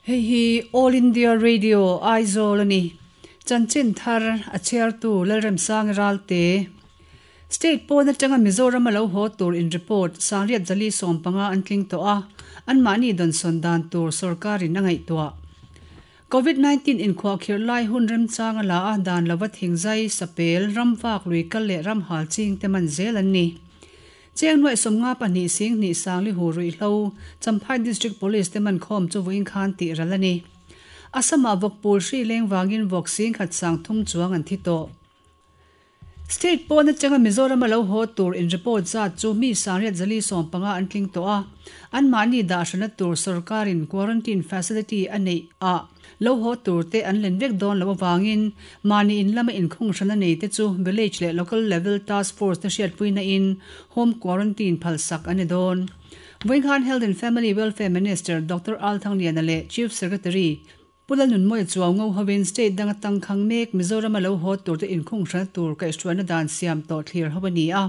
Hei hi All India Radio Aizawl a ni. Chanchin thar a chhiartu Lalremsangi Ralte. State pawn atanga Mizoram a lo haw tur in report Sangriat Zali 15 an tling tawh a, anmahni dawnsawn dan tur sorkarin a ngaihtuah. Covid 19 inkhuahkhirh lai hun remchang a la a, dan lova thingzai, sapel, ramvak, luikal leh ramhal ching te man zel an ni. Cheng nuaih 52 sing hnih sangli hu ruihhlo, Champhai District Police te man khawm chu vawiin khan tih ral a ni. Assam-ah vawk pul hri leng vangin vawk sing khat sang thum chuang an thi tawh. State pawn atanga Mizoram a lo haw tur in report zat chu mi 845 an tling tawh a, anmahni dah hrana tur sorkarin quarantine facility a neih ah lo haw tur te an len vek dawn loh avangin mahni in lama inkhung hrana nei te chu village leh local level task force te hriatpuina in home quarantine phalsak an ni dawn. Vawinkhan Health and Family Welfare Minister Doctor Al Thangliana leh Chief Secretary Pu Lalnunmawia chuau ngo hovin state danga tangkhang mek Mizoram a lo haw tur te inkhung hrana tur kaihhruaina dan siam tawh thlir ho a ni a.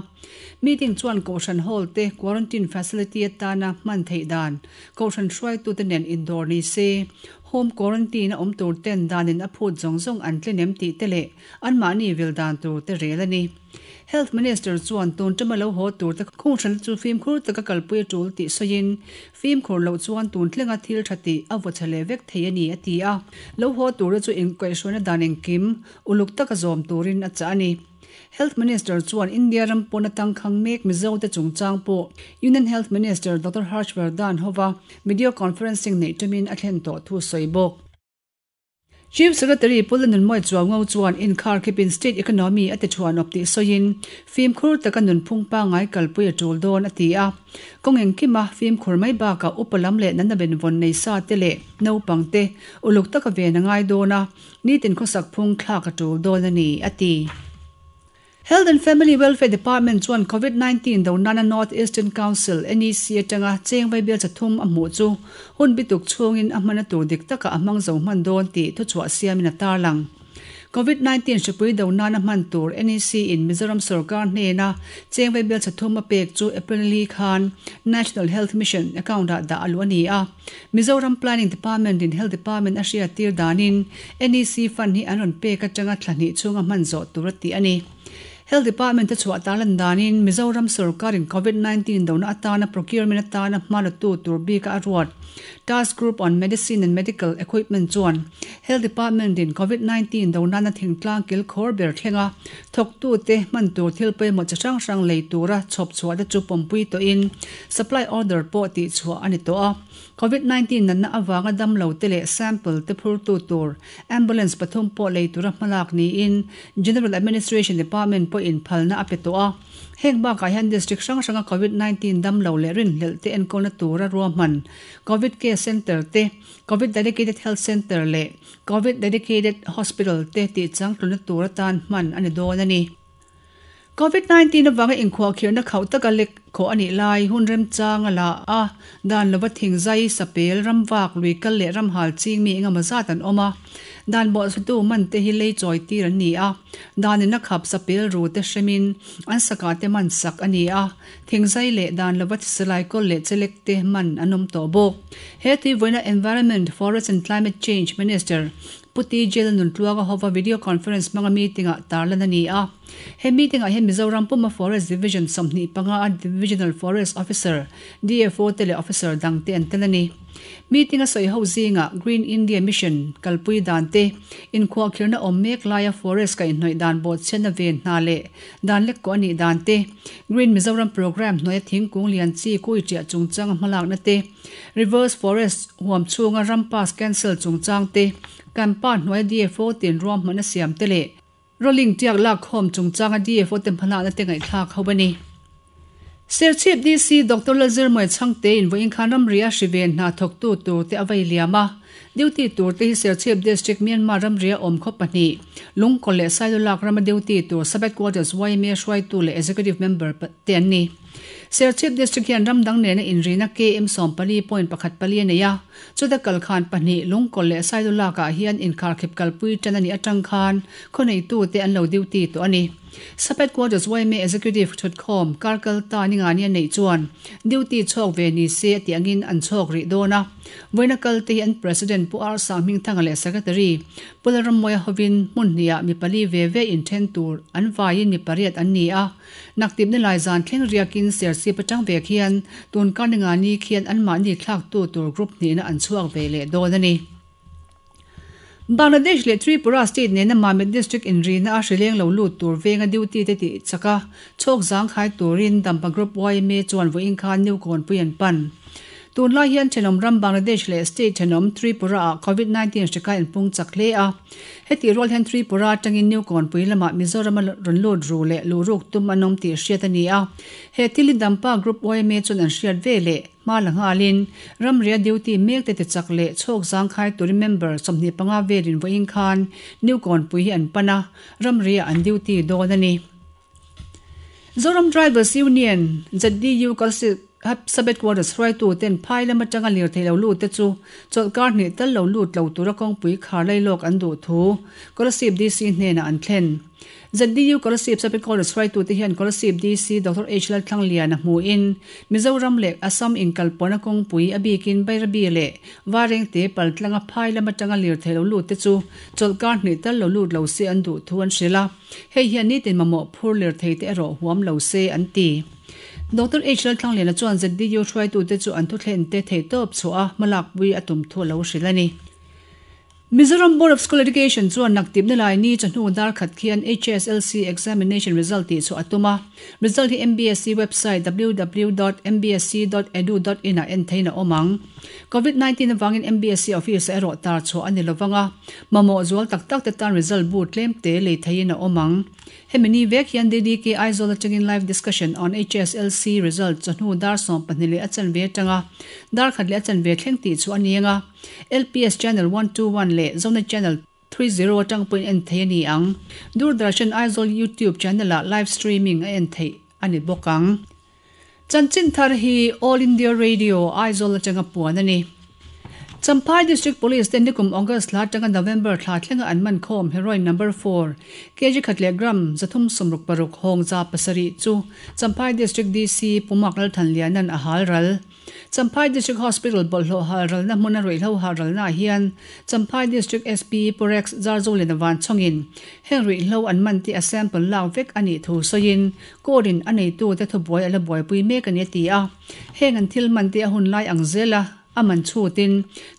Meeting chuan Kohhran Hall te quarantine facility atana hman theih dan, Kohhran hruaitute nen indawr ni se, home quarantine a awm tur ten danin a phut zawng zawng an tlin em tih te leh anmahni vil dan tur te rel a ni. Health Minister chuan tun tama lo haw tur te khung hrana chu fimkhur taka kalpui a tul tih sawiin, fimkhur loh chuan tun thlenga thil tha tih a vaw chhe leh vek thei a ni a ti a. Lo haw tura chu inkaihhruaina dan engkim uluk taka zawm turin a chah a ni. Health Minister chuan India ram pawn atangkhang mek Mizo te chungchang pawh Union Health Minister Doctor Harsh Vardhan hova video conferencing neih tumin a thlen tawh thu sawi bawk. Chief Secretary Pu Lalnunmawia Chuaungo chuan inkharkhipin state economy a ti thuanawp tih sawiin fimkhur taka nunphung pangngai kalpui a tul dawn a ti a. Kawng engkima fimkhur mai bakah upa lam leh natna benvawn nei sa te leh naupang te uluk taka ven a ngai dawn a, nitin khawsak phung thlak a tul dawn a ni, a ti. Health and Family Welfare Department chuan Covid 19 do nana North Eastern Council, NEC, atanga cheng vai bial chathum a hmuh chu hun bituk chhungin a hmana tur dik takah a hmang zo hman dawn tih thuchhuah siamin a tarlang. Covid 19 hripui do nana hman tur NEC in Mizoram sorkar hnena cheng vai bial chathum a pek chu April li khan National Health Mission account ah dah a luh a ni a. Mizoram Planning Department in Health Department a hriattir danin NEC fund hi an rawn pek atanga thla hnih chhunga hman zawh tur a tih a ni. Health Department a chhuah ta lan danin Mizoram sorkarin Covid 19 dona atana procurement atana hma la tu tur bika a ruat Task Group on Medicine and Medical Equipment chuan Health Department in Covid 19 do nana thingtlang kil khawr ber thlenga thawktute hman tur thil pawimawh chi hrang hrang lei tura chhawp chhuah te chu pawmpui tawhin supply order pawh tih chhuah a ni tawh a. Covid 19 natna avanga damlo te leh sample te phurtu tur ambulance pathum pawh lei tura hmalak niin General Administration Department pawhin phalna a pe tawh a. Heng bakah hian district hrang hranga Covid 19 damlo leh rinhlelh te enkawlna tura ruahman Covid Care Centre te, Covid Dedicated Health Centre leh Covid Dedicated Hospital te tih changtluna tur atan hman a ni dawn a ni. Covid 19 avanga inkhuahkhirhna khauh taka lek khawh a nih lai hun remchang a la a, dan lova thingzai, sapel, ramvak, luikal leh ramhal ching mi engemaw zat an awm a. Dan bawhchhutu man te hi lei chawi tir an ni a, danin a khap sapel ru te hremin an sakah te man sak a ni a, thingzai leh dan lova silai kawl leh chelek te man an awm tawh bawk. He tuivawiina Environment, Forest and Climate Change Minister Pu TJ Lalnuntluanga hova video conference hmanga meeting-ah tarlan a ni a. He meeting-ah hian Mizoram puma Forest Division 25 a Divisional Forest Officer, DFO, te leh officer dangte an tel a ni. Meeting a sawi ho zingah Green India Mission kalpui dan te, inkhuahkhirhna awm mek laia forest kaihhnawih dan bawhchhiatna ven hna leh dan lek kawh a nih dan te, Green Mizoram Programme hnuaia thingkung lian chi kui ṭiah chungchanga hmalakna te, Reverse Forest huam chhunga ram pass cancel chungchang te, Campa hnuaia DFO tin ruahmanna siam te leh Rolling tiak lak khawm chungchanga DFO te hmalakna te ngaihthlak ho a ni. Serchhip DC Doctor Lalzirmawia Chhangte in vawiin khan ramria hri ven hna thawktu tur te a vei liam a. Duty tur te hi Serchhip District Myanmar ramria awm khaw pahnih, Lungkaw leh Sailulak rama duty tur Sub-Headquarters yma hruaitu leh Executive Member te an ni. Serchhip District hian ram dang nena inrina KM 14.14 a nei a, chuta kal khan pahnih Lungkaw leh Sailulak ah hian inkharkhip kalpui tan a nih atang khan khawneitute an lo duty tawh a ni. Sub Headquarters yma Executive thutkhawm kar kal ta ningani a neih chuan duty chhawk ve ni se a tih angin an chhawk rih dawn a. Vawiina kal te hi an President Pu R Sanghmingthanga leh Secretary Pu Lalrammawia hovin hmun hnihah mi pali ve ve inthen tur an vaiin mi pariat an ni a. Naktip nilai zan thleng riakin Serchhip atang vek hian tun kar ningani khian anmahni thlaktu tur group hnihna an chhuak ve leh dawn a ni. Bangladesh leh Tripura state nena Mamit district inrina a hrileng lo lut tur venga duty te tih chak a, chhawk zangkhai turin Dampa Group yma chuan vawiin khan New Kawnpui an pan. Tunlai hian thenawm ram Bangladesh leh state thenawm Tripura ah Covid 19 hri kai an pung chak hle a. Hetih rual hian Tripura atangin New Kawnpui lamah Mizoram a rawn lut ru leh luhruk tum an awm tih hriat a ni a. He thil hi Dampa Group yma chuan an hriat ve leh hma la nghalin ramria duty mek te tichak leh chhawk zangkhai turin member 25 velin vawiin khan New Kawnpui hi an pan a, ramria an duty dawn a ni. Zoram Drivers Union, ZDU, Sub Headquarters hruaitu ten phai lam atanga lirthei lo lut te chu chawlhkar hnih tal lo lut lo tura kawngpui khar lailawk an duh thu Kolasib DC hnenah an thlen. ZDU Kolasib Sub Headquarters hruaitu te hian Kolasib DC Doctor H Lalthlangliana hmuhin Mizoram leh Assam inkalpawhna kawngpui a bikin Bairabi leh Varengte paltlanga phai lam atanga lirthei lo lut te chu chawlhkar hnih tal lo lut lo se an duh thu an hrilh a. Hei hian nitin mamawh phur lirthei te erawh huam lo se an ti. Doctor H Lalthlangliana chuan ZDU hruaitute chu an thuthlen te theihtawp chhuah a hmalakpui a tum thu a lo hrilh a ni. Mizoram Board of School Education chuan naktipna lai ni chawhnu dar khat khian HSLC examination result tih chhuah a tum a. Result hi MBSE website www.mbse.edu.in ah en theiin a awm ang. Covid 19 avangin MBSE office ah erawh tar chhuah a ni lovang a, mamawh zual tak tak te tan result bu tlem te lei theiin a awm ang. Hemi ni vek hian DDK Aizawl atangin live discussion on HSLC result chawhnu dar 12 leh a chanve atanga dar khat leh a chanve thleng tih chu a ni ang a, LPS channel 121 leh Zonet channel 30 atang pawhin en thei a ni ang. Doordarshan Aizawl YouTube channel ah live streaming a en theih a ni bawk ang. Chanchin thar hi All India Radio Aizawl atanga puan a ni. Champhai District Police te nikum August thla atanga November thla thlenga an man khawm heroin number four kg khat leh gram 366 hawng 700 chu Champhai District DC Pu Mark Lalthanliana'n a hal ral. Champhai District Hospital bawlhhlawh hal ralna hmuna ruihhlo hal ralnaah hian Champhai District SP Pu Rex Zarzoliana Vanchhawngin heng ruihhlo an man tih a sample lak vek a nih thu sawiin Court-in a neitute thubuai a la buaipui mek a ni a ti a. Heng an thil man te a hun lai ang zela a man chhutin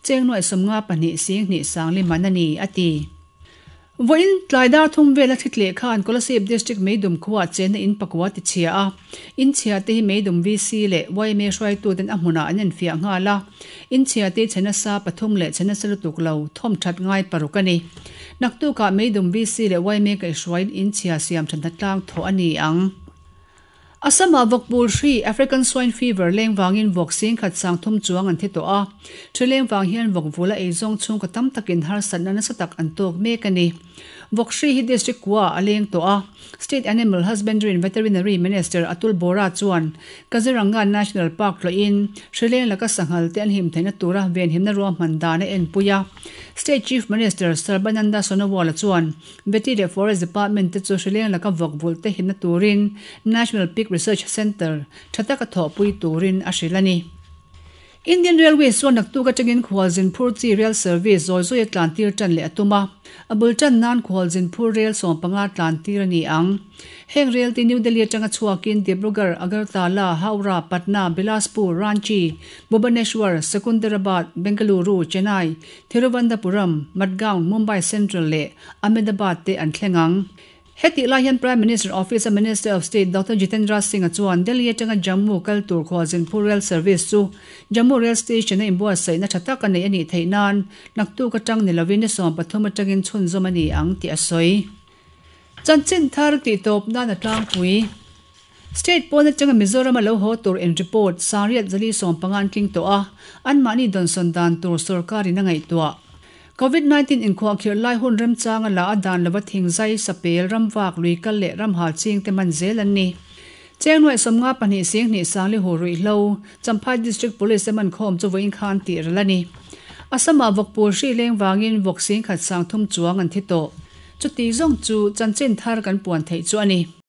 cheng nuaih 52 sing hnih sang li man a ni, a ti. Vawiin tlai dar thum vela thli tleh khan Kolasib District Meidum khuaah chenna in pakua ti chhia a. In chhia te hi Meidum VC leh yma hruaituten a hmunah an enfiah nghal a. In chhia te chhe nasa pathum leh chhe nasa lutuk lo thawm that ngai paruk a ni. Naktukah Meidum VC leh yma kaihhruaiin in chhia siam than hna tlang thawh a ni ang. Assam-ah vawkpul hri, African Swine Fever, leng vangin vawk sing khat sang thum chuang an thi tawh a. Hri leng vang hian vawk vul a eizawng chhungkaw tam takin harsatna nasa tak an tawk mek a ni. Vawk hri hi district kua a leng tawh a. State Animal Husbandry and Veterinary Minister Atul Bora chuan Kaziranga National Park tlawhin hri leng laka sanghal te an him theihna tura venhimna ruahman dan a enpui a. State Chief Minister Sarbananda Sonowal-a chuan Vety leh Forest Department te chu hrileng laka vawk vulh te himna turin National Pig Research Centre tha taka thawhpui turin a hrilh a ni. Indian Railways chuan naktuk atangin khualzin phur chi rail service zawi zawi a tlan tir tan leh a tum a, a bul tan nan khualzin phur rail 15 tlan tir a ni ang. Heng rail te New Delhi atanga chhuakin Dibrugarh, Agartala, Howrah, Patna, Bilaspur, Ranchi, Bhubaneswar, Secunderabad, Bengaluru, Chennai, Thiruvananthapuram, Madgaon, Mumbai Central leh Ahmedabad te an thleng ang. Hetih lai hian Prime Minister Office a Minister of State Doctor Jitendra Singh-a chuan Delhi atanga Jammu kal tur khualzinphur rail service chu Jammu Rail Station a inbuatsaihna tha tak a nei a nih theih nan naktuk atang ni lovin ni 13 atangin chhunzawm a ni ang tih a sawi. Chanchin thar tih tawp nan a tlangpui. State pawn atanga Mizoram a lo haw tur in report 8,415 an tling tawh a, anmahni dawnsawn dan tur sorkarin a ngaihtuah. Covid 19 inkhuahkhirh lai hun remchang a la a dan lova thingzai, sapel, ramvak, luikal leh ramhal ching te man zel an ni. Cheng nuaih 52 sing hnih sang li hu ruihhlo, Champhai District Police te man khawm chu vawiin khan tih ral a ni. Assam-ah vawkpul hri leng vangin vawk sing khat sang thum chuang an thi tawh. Chuti zawng chu chanchin thar kan puan theih chu a ni.